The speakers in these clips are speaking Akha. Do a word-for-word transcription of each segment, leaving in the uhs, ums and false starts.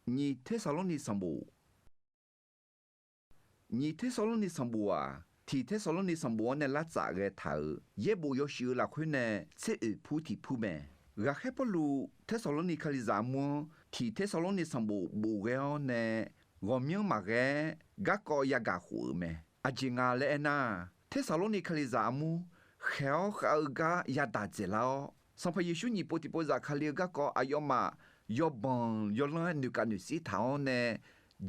Nyiq Tersaqlorni sanqbof. Nyiq Tersaqlorni sanqbof-aq, Tiq Tersaqlorni sanqbof-anr nae lar tsaf ghae taq-euq yaerbof yawshuif-eu lafkhoer nae tser oeq pur tiq pur mae. Ghaqkhaer Pawrluv Tersaqlorni Kalizaq armur-anr Tiq Tersaqlorni sanqbof bof ghae-awr nae ghawqmyanr maqghae-aer garkawv yagaq khof-euq mae. Aqjeq nga laer aernar, Tersaqlorni Kalizaq armur khaeq-awr khav-eu gar yadaq dzaeqlar-awr, Sanqpaq Yeqsur nyiq pov tiqpov zafkale-eu garkawv aqyawfmaf yawbanq yawlanr-aer noeqkav noeqsir taq-awr nae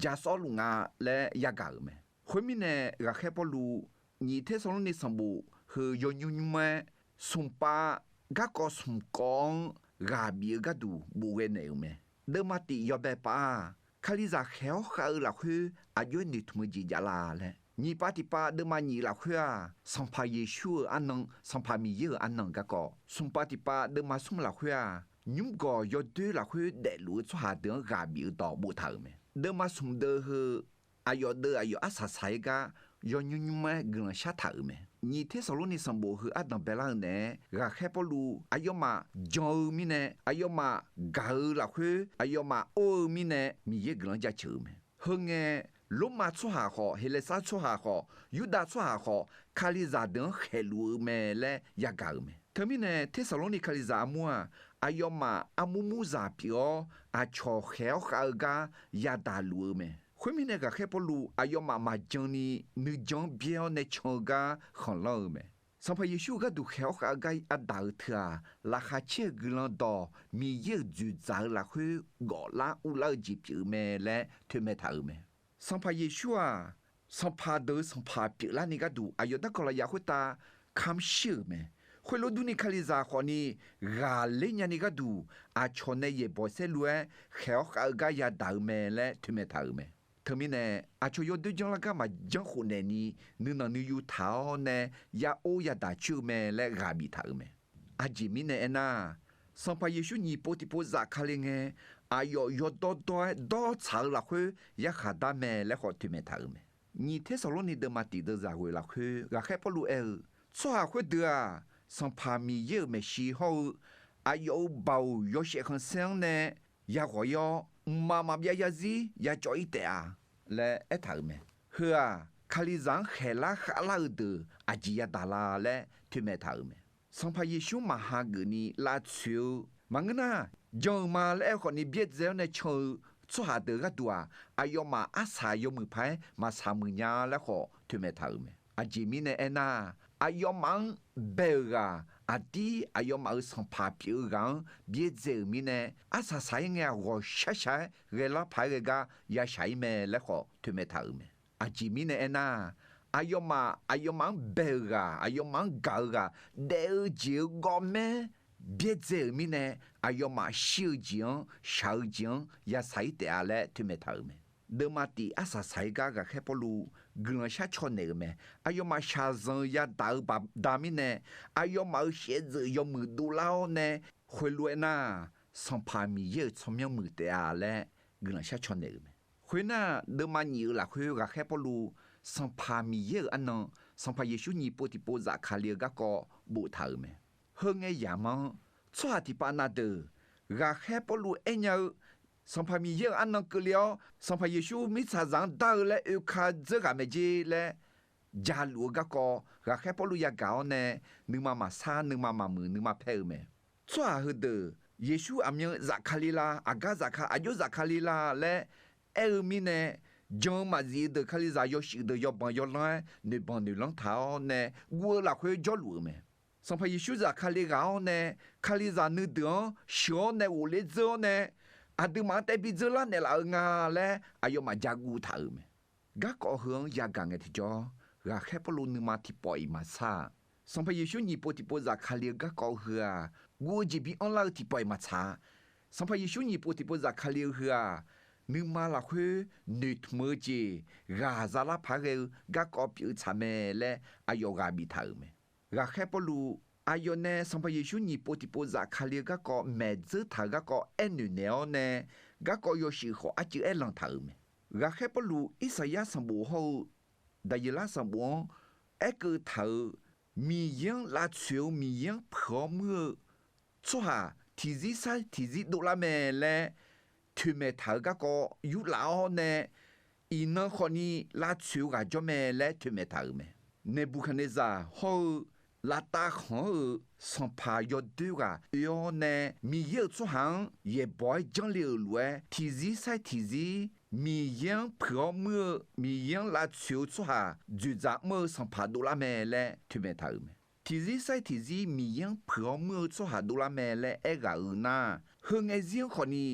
ja sawrluf nga laer yagaq-euq mae. Khoermirnae, ghaqkhaer Pawrluv nyiq Tersaqlorni sanqbof heu yawnymr nymr-aer, smqpav garkawv smq kawv-anr ghaq bif-eu gharduq bof ghae naeq-euq mae. Deuvma tif yawbae pav-aq, Kalizaq khaeq-awr khav-eu lafkhoer aqjox-aer noeqtmq-eu jeq javlar laer, nyiq pav tiqpav deuvma nyiq lafkhoer-aq, Sanqpaq Yeqsur-euq arnan, Sanqpaq Miqyaer-euq arnan garkawv, smqpav tiqpav deuvma smr lafkhoer-aq, nymrgawq yawdoer lafkhoer daefluf-eu tsawrhaq deuq-anr ghaq bif-eu dawq boftaq-euq mae. Deuvma smq deuv heu aqyawf deuv aqyawf arsaq saq-aer gar yawnymr nymr-aer guiqlanq shar taq-euq mae. Nyiq Tersaqlorni sanqbof heu ardanq baelar-eu naeq-aer, ghaqkhaer Pawrluv aqyawfmaf jan-eu mirnae, aqyawfmaf gaq-eu lafkhoer aqyawfmaf or-eu mirnae Miqyaer guiqlanq jaceuq-euq mae. Heu ngae, Lormav tsawrhaq khawf, Heqlaeqsar tsawrhaq khawf, Yurdav tsawrhaq khawf, Kalizaq deuq-anr khaeqluf-eu mae laer yagaq-euq mae. Teumirnae, Tersaqlorni Kalizaq armur-aq, aqyawfmaf armur murzaq pyeuf-awr, aqcawq khaeq-awr khav-eu gar yadaq luf-eu mae. Khoermirnae, ghaqkhaer Pawrluv aqyawfmaf maqjan ni nuijan-anr byaer-awr nae can-eu gar khanqlanr-eu mae. Sanqpaq Yeqsur-euq gharduq khaeq-awr khav-eu gar yadaq-eu teu-aq, laqkhaq caer-eu guiqlanq dawq Miqyaer-euq dzoeqdzaq-eu lafkhoer gawflar uvlar-eu jeq pyeuf-eu mae laer toeqmaeq taq-euq mae. Sanqpaq Yeqsur-aq, sanqpaq deuq-eu sanqpaq pyeuflarni gharduq aqyawf darkawq lafyaq khoertav kamq shir-euq mae. Khoerlof durni, Kalizaq khawfni ghaqler nyani gharduq aqcawq nae yaeqbawq saerlu-aer khaeq-awr khav-eu gar yadaq-eu mae laer toeqmaeq taq-euq mae. Teumirnae, aqcawq yawdoer janrlar gar maqjanr khofnaeq ni, nuinanq nuiyu taq-awr nae ya or yadaq coer-eu mae laer ghaq biftaq-euq mae. Aqjeq mirnae aernar, Sanqpaq Yeqsur nyiq pov tiqpov zafkale ngae, aqyawf yawdawr dawr-aer dawr tsaq-eu lafkhoer yarkhaq dar mae laer khawf toeqmaeq taq-euq mae. Nyiq Tersaqlorni deuvma tif deuvzaq ghoeq lafkhoer ghaqkhaer Pawrluv aer-eu, tsawrhaq khoerdeuq-aq, Sanqpaq Miqyaer-euq maeqshi hawr-eu aqyawf-euq baoq yawshaef khanqsaer-anr nae yaghawq ir-awr, mqmaq maqbyav zarzir yacawv ir taef-a laer aertaq-euq mae. Heu-aq, Kalizaq-anr khaeqlar khavlar-eu deuq aqjeq yadaq la laer toeqmaeq taq-euq mae. Sanqpaq Yeqsur maqha geufni lavtsoeq-eu maqngeur nar, jan-euq ma laer aer-eu khawfni byaerdzae-awr nae can-eu tsawrhaq deuq gharduq-aq, aqyawfmaf arsaq yawmuiq paq-aer maqsaq muiq nya laer khawf toeqmaeq taq-euq mae. Aqjeq mirnae aernar, aqyawfmaf-anr bae-euq ghaq aqdir aqyawfmaf-euq sanqpaq pyeuf-eu ghaq-anr byaerdzae-euq mirnae, arsaq saq-ir ngae-aq ghawqshaq shaq-aer ghaelar paq-aer ghae gar yashaq-ir mae laer khawf toeqmaeq taq-euq mae. Aqjeq mirnae aernar, aqyawfmaf aqyawfmaf-anr bae-euq ghaq, aqyawfmaf-anr gaq-eu ghaq, daef-eu jeq-eu gawvmaer byaerdzae-euq mirnae, aqyawfmaf shir-eu jeq-anr, shaq-eu jeq-anr yasaq-ir taef-a laer toeqmaeq taq-euq mae. Deuvma tif arsaq saq-ir gar ghaqkhaer Pawrluv guiqlanq shar caw naeq-euq mae. Aqyawfmaf shaqzanq-eu yadaq-eu baqda mirnae, aqyawfmaf-euq shaevdzeuf yawmuiq dovlar-awr nae khoerlof-aer nar, Sanqpaq Miqyaer-euq tsawrmyanr muiq taef-a laer guiqlanq shar caw naeq-euq mae. Khoernar, deuvma nyiq-eu lafkhoer ghaqkhaer Pawrluv Sanqpaq Miqyaer-euq arnan, Sanqpaq Yeqsur nyiq pov tiqpov zafkale-eu garkawv boftaq-euq mae. Heu ngae yamq-anr, tsawrhaq tiqpav na deuq ghaqkhaer Pawrluv aernya-eu, Sanqpaq Miqyaer-euq arnan keuvle-awr Sanqpaq Yeqsur mirtsaqzaq-anr dar-eu laer oeka dzeur ghaq mae jer laer jaluf-eu garkawv ghaqkhaer Pawrluv yagaq-awr nae, nuima maqsar, nuima maqmuiq, nuima paer-eu mae. Tsawrhaq heudeuq Yeqsur aqmyan zafkale la, aqgar zafka, aqjox zafkale la laer aer-eu mirnae, jan-eu maqzif-eu deuq Kalizaq yawshuif deuq yawbanq yawlanr-aer noeqbanq noeqlanr taq-awr nae guv-eu lafkhoer jawrluf-euq mae. Sanqpaq Yeqsur zafkale ghaq-awr nae, Kalizaq nuideuq-anr sheuq-awr nae ghofler dzeur-awr nae, aqduimaf-anr taev bi dzeur lar naeqlaf-eu nga laer aqyawfmaf ja guv taq-euq mae. Garkawv heu-anr yagaq ngae tiqjawr, ghaqkhaer Pawrluv nuima tiqpawf-iq maqsar-a. Sanqpaq Yeqsur nyiq pov tiqpov zafkale-eu garkawv heu-aq, guv-eu jeq bi anrlar-eu tiqpawf-iq maqtsaq-a. Sanqpaq Yeqsur nyiq pov tiqpov zafkale-eu heu-aq, nuima lafkhoer noeqtmq-eu jeq ghaq zalar paq-aer ghae-eu garkawv pyeuf-eu tsaq mae laer aqyawf ghaq biftaq-euq mae. Ghaqkhaer Pawrluv aqyawf nae Sanqpaq Yeqsur nyiq pov tiqpov zafkale-eu garkawv maeq dzeur taq-euq garkawv aernoeq naeq-awr nae, garkawv yawshuif khawf arcuiv aerlanq taq-euq mae. Ghaqkhaer Pawrluv Irsaqyar sanqbof hawr-eu Daqyeqlar sanqbof-anr aerkeuv taq-euq, Miqyaer-anr lavtsoeq-eu, Miqyaer-anr peuq-awr muir-eu tsawrhaq tiqzir sar tiqzir dovlar mae laer toeqmaeq taq-euq garkawv yurlaf-awr nae, iqnan khawfni lavtsoeq-eu ghaq jawr mae laer toeqmaeq taq-euq mae. Neqbuqkaqneqzaq hawr-eu lavtav khanq-anr-euq sanqpaq yawdoer ghaq oe-awr nae, Miqyaer-euq tsawrhaq-anr yaeqbawq-aer janrle-euq lof-aer, tiqzir sair tiqzir Miqyaer-anr puiq-awr muir-eu, Miqyaer-anr lavtsoeq-eu tsawrhaq dzoeqdzaq mr-eu sanqpaq dovlar mae laer toeqmaeq taq-euq mae. Tiqzir sair tiqzir Miqyaer-anr puiq-awr muir-eu tsawrhaq dovlar mae laer aerghaq-euq nar, heu ngae zir-anr khawfni,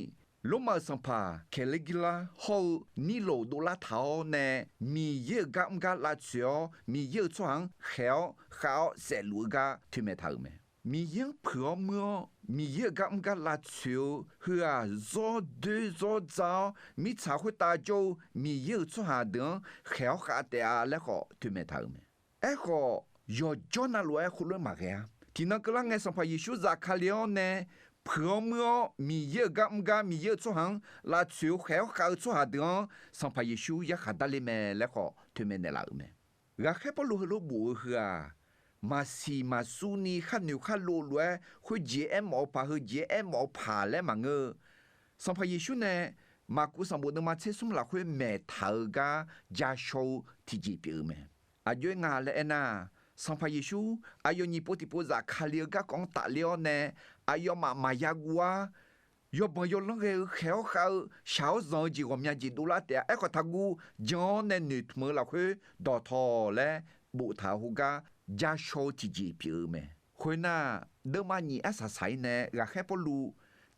Lormav-euq sanqpaq Kaeqlergirlar hawr-eu Nirloq dovlar taq-awr nae, Miqyaer-euq gar mr gar lavtsoeq-awr, Miqyaer-euq tsawrhaq-anr khaeq-awr khav-awr saefluf-eu gar toeqmaeq taq-euq mae. Miqyaer-anr puiq-awr muir-awr, Miqyaer-euq gar mr gar lavtsoeq-eu heu-aq, zawr doer zawr dza-awr, mirtsaq khoertav jawr-eu Miqyaer-euq tsawrhaq deuq-anr khaeq-awr khav taef-a laer khawf toeqmaeq taq-euq mae. Aerkhawf, yawqjawr navlof-aer khoerlof-aer maqghae-a. Tiqnan keuvlar ngae, Sanqpaq Yeqsur zafkale-awr nae puiq-awr muir-awr, Miqyaer-euq gar mr gar Miqyaer-euq tsawrhaq-anr lavtsoeq-eu khaeq-awr khav-eu tsawrhaq deuq-anr Sanqpaq Yeqsur yarkhaq darle mae laer khawf toeqmaeq naeqlaf-euq mae. Ghaqkhaer Pawrluv heulof bof-eu heu-aq, maqsiq maqsuv ni kharnoeq kharlov lof-aer khoerjeq aermawf-eu paq heujeq aermawf-eu paq laer maqngeur-eu, Sanqpaq Yeqsur nae Maqkuv sanqbof deuvma tser smr lafkhoer maeq taq-eu gar ja shaw-eu tiqjeq pyeuf-eu mae. Aqjox-aer nga laer aernar, Sanqpaq Yeqsur aqyawf nyiq pov tiqpov zafkale-eu garkawv-anr tafler-awr nae, aqyawfmaf maqya guv-ar, yawbanq yawlanr ghae-eu khaeq-awr khav-eu shaq-awr zanq-eu jeq ghawqmya jeq dovlar taef-a. Aerkhawf taqguv jan-awr nae noeqtmq-eu lafkhoer dawqtawq laer boftaq-eu heugar ja shaw-eu tiqjeq pyeuf-eu mae. Khoernar, deuvma nyiq arsaq saq-ir nae ghaqkhaer Pawrluv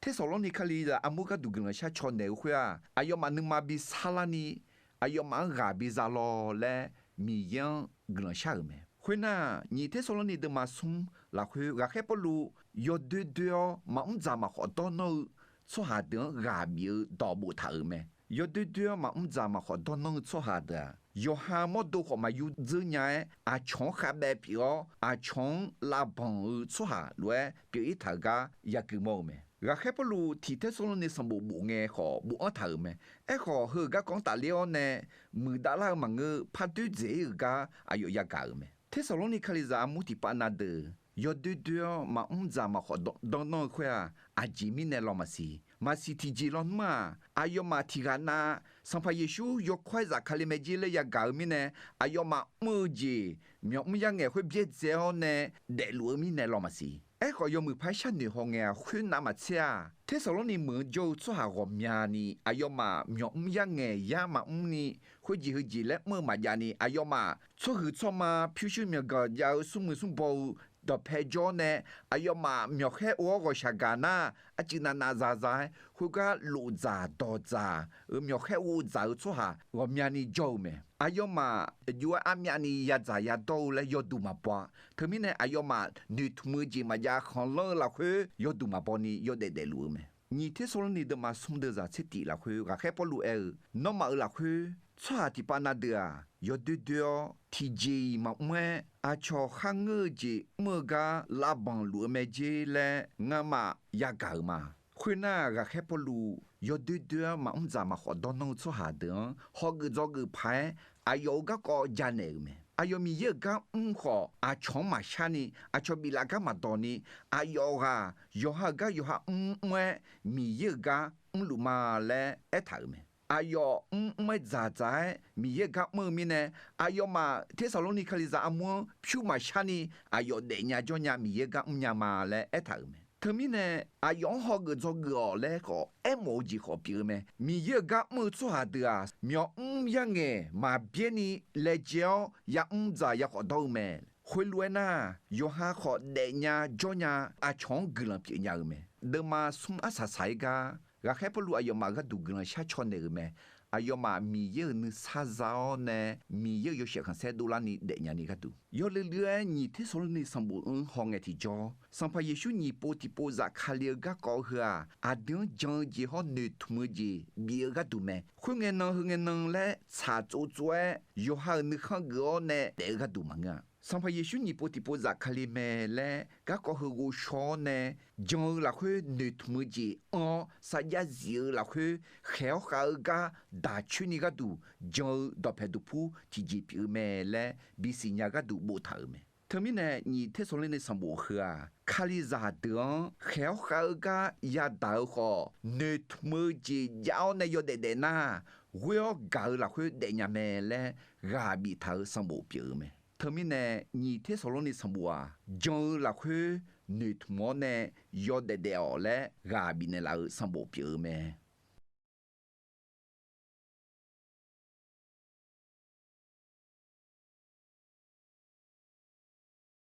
Tersaqlorni Kalizaq armur gharduq guiqlanq shar caw naeq-eu khoer-aq, aqyawfmaf nuima bi sarlarni, aqyawfmaf-anr ghaq bi za lawr laer Miqyaer-anr guiqlanq shar-euq mae. Khoernar, nyiq Tersaqlorni deuvma smr lafkhoer ghaqkhaer Pawrluv yawdoer doer-awr maqmr dzaq maqkhawf dawrnanr-eu tsawrhaq deuq-anr ghaq bif-eu dawq boftaq-euq mae. Yawdoer doer-awr maqmr dzaq maqkhawf dawrnanr-eu tsawrhaq deuq-aq, yawqha mawrdo khawf maqyur dzeur nya-aer, aqcawq-anr khavbaev pyeuf-awr, aqcawq-anr lavbanq-eu tsawrhaq lof-aer pyeuf-ir taq-eu gar yagui mawr-eu mae. Ghaqkhaer Pawrluv tiq Tersaqlorni sanqbof bof ngae khawf bofanr taq-euq mae. Aerkhawf, heu-euq garkawv-anr tafler-awr nae muiqdavlar-eu maqngeur, par doer dzaeq-ir-euq gar aqyawf yagaq-euq mae. Tersaqlorni Kalizaq armur tiqpav na deuq yawdoer doer-awr maqmr dzaq maqkhawf dawrnanr-eu khoer-aq, aqjeq mirnae law maqsiq. Maqsiq tiqjeq lawnmr-aq, aqyawfmaf tiqghaq nav Sanqpaq Yeqsur yawkawr-aer zafkale mae jer laer yagaq-eu mirnae, aqyawfmaf mr-eu jeq myawqmr yarngaeq khoer byaerdzae-awr nae daefluf-eu mirnae law maqsiq. Aerkhawf, yawmuiq par sharnoeq haw ngae-aq, khoernav maqtser-aq, Tersaqlorni meuq-anr jawr-eu tsawrhaq ghawqmyani aqyawfmaf myawqmr yarngaeq yar maqmr ni, khoerjeq heujeq laer mr-eu maqjavni, aqyawfmaf tsawrhuiq tsawrma pyurshuir myawqganq jav-eu smrmuiq smrbaw-eu dawqpae jawr-awr nae, aqyawfmaf myawqkhaer ov-awr ghawqshaq gaq nar, arcuiv navnav zaza-aer khoergar lofdzaq dawqdzaq-euq myawqkhaer ov dzaq-eu tsawrhaq ghawqmyani jawr-eu mae. Aqyawfmaf aqjox-aer armyavni yadzaq yadawr-eu laer yawduq maqbaw-a. Teumirnae aqyawfmaf noeqtmq-eu jeq maqjav khanqlanr-eu lafkhoer yawduq maqbaw ni yawdaef daefluf-eu mae. Nyiq Tersaqlorni deuvma smr deuvzaq tser tif lafkhoer ghaqkhaer Pawrluv aer-eu, nawmaf-euq lafkhoer tsawrhaq tiqpav na deuq-aq, yawdoer doer-awr tiqjeq-iq maqmr-aer, aqcawq kharngeur-eu jeq mr-eu gar lavbanq luf-eu mae jer laer ngamaf yagaq-euq ma. Khoernar, ghaqkhaer Pawrluv yawdoer doer-awr maqmr dzaq maqkhawf dawrnanr-eu tsawrhaq deuq-anr hawgeuf dzawgeuf paq-aer aqyawf-euq garkawv janaeq-euq mae. Aqyawf Miqyaer-euq gar mr khawf, aqcawq-anr maqshar ni, aqcawq biflaf gar maqdawq ni, aqyawf ghaq yawqha-euq gar yawqha mrmr-aer Miqyaer-euq gar mrluf ma laer aertaq-euq mae. Aqyawf mrmr-aer dzaqdzaq-aer Miqyaer-euq gar mr-eu mirnae, aqyawfmaf Tersaqlorni Kalizaq armur-anr pyur maqshar ni, aqyawf daefnya jawrnya Miqyaer-euq gar mrnya ma laer aertaq-euq mae. Teumirnae, aqyawf-anr hawgeuf dzawgeuf-awq laer khawf aermawf-eu jeq khawf pyeuf-eu mae. Miqyaer-euq gar mr-eu tsawrhaq deuq-aq, myawqmr yarngaeq maqbyaer ni laejae-awr yamr dzaq yakhawf dawr-eu mae. Khoerlof-aer nar, yawqha khawf daefnya jawrnya aqcawq-anr guiqlanq pyeufnya-eu mae. Deuvma smr arsaq saq-ir gar, ghaqkhaer Pawrluv aqyawfmaf gharduq guiqlanq shar caw naeq-euq mae. Aqyawfmaf Miqyaer-euq nuisar za-awr nae, Miqyaer-euq yawshaef khanqsaer dovlarni daefnya ni gharduq, yawluiv luiv-aer nyiq Tersaqlorni sanqbof-anr hawngae tiqjawr, Sanqpaq Yeqsur nyiq pov tiqpov zafkale-eu garkawv heu-aq, aqdui-anr jan-eu jeq hawr noeqtmq-eu jeq bif-eu gharduq mae. Khoerngae nan heu ngae nan laer tsaq tsov tsov-aer yawqha-euq nuikhanr geuf-awr nae daef-eu gharduq maqngeur-a. Sanqpaq Yeqsur nyiq pov tiqpov zafkale mae laer garkawv heu ghovshaw-awr nae jan-eu lafkhoer noeqtmq-eu jeq anr-awr sarjax zif-eu lafkhoer khaeq-awr khav-eu gar daq coer ni gharduq jan-eu dawqpae duqpur tiqjeq pyeuf-eu mae laer bisiq nya gharduq boftaq-euq mae. Teumirnae nyiq Tersaqlorni sanqbof heu-aq, Kalizaq deuq-anr khaeq-awr khav-eu gar yadaq-eu khawf, noeqtmq-eu jeq jav-awr nae yawdaef daef nar, ghoer-awr gaq-eu lafkhoer daefnya mae laer ghaq biftaq-eu sanqbof pyeuf-eu mae. Teumirnae nyiq Tersaqlorni sanqbof-aq, jan-eu lafkhoer noeqtmq-awr nae yawdaef daef-awq laer ghaq bifnaeq laf-eu sanqbof pyeuf-eu mae.